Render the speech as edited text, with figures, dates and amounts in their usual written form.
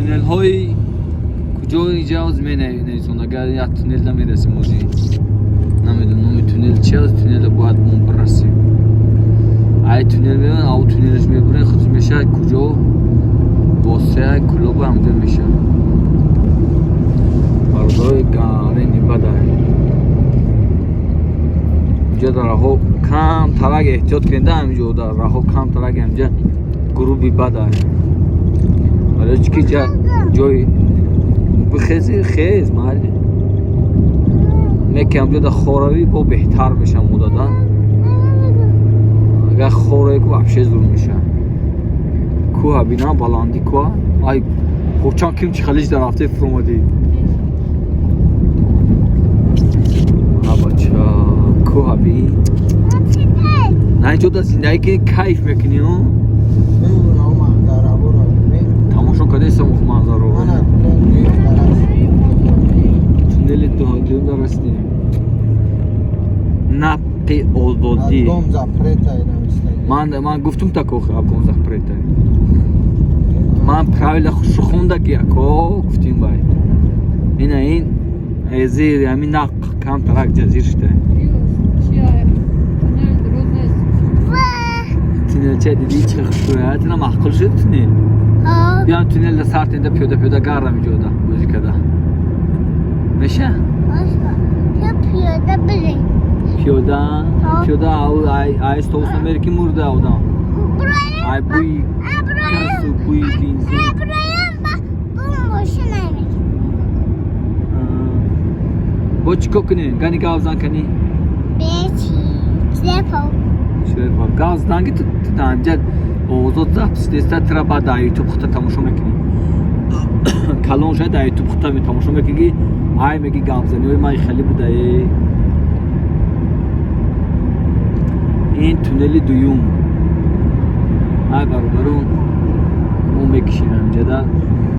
Туннелҳои куҷо инҷа ҳоз менависон. Агар як туннел намерасем, ози намедонам, номи туннел чи аст. Туннела бояд мо бирасем. Ай туннел меоян, ав туннелаш мебурен, худ мешавад куҷо, Восеа, Кулоба, ҳамҷо мешавад. Бародарои гарени бадай, инҷа дар раҳо кам тарак эҳтиёт кунед. Ҳаминҷо дар раҳо кам тарак, ҳамҷа груби бадай, барои чӣ ки ҷои бихези хез майли неки ҳамҷо дар хоравӣ бо беҳтар мешам одада. Агар хоравӣ ку, вообще зур меша. Кӯҳа бина, баланди кӯҳа. Ай почам ким чи халиш дар рафте фуромадӣ. А бача, кӯҳа би на, инҷо дар зиндагӣ ки кайф мекунӣ, о? Тамошо кардесам манзаро. Туннели дуюм расидем, нақи озодӣ. Ман гуфтум, тако обгон запрета. Ман правила хондаги ако гуфтим бай. Ина ин зир ҳамин нақ кам тарак ҷазир шуда. Туннел дуруст нест. Туннелча дидӣ, чӣ хушрӯя? Тина маъқул шуд туннел? Биям туннел сар тенда, пиёда пиёда гардам, иҷода бозӣ када меша. Пиёда бирем. Пиёда? Пиёда ай автобус намери ки, мурда одам, ай бӯи газу бӯи бензин. Мошин намерем. Бо чӣ кор кунем? Гани гав зан кани. Бечи телефон. Гав занги ту ҳамҷа озод запись неста. Тира баъд дар Ютуб хута тамошо мекунӣ. Калон шояд дар Ютуб хута тамошо мекунӣ ки ай меги, гапзаниҳои ман хеле будае. Ин туннели дуюм. Ай бародарон, мо мекишем ҳамҷада.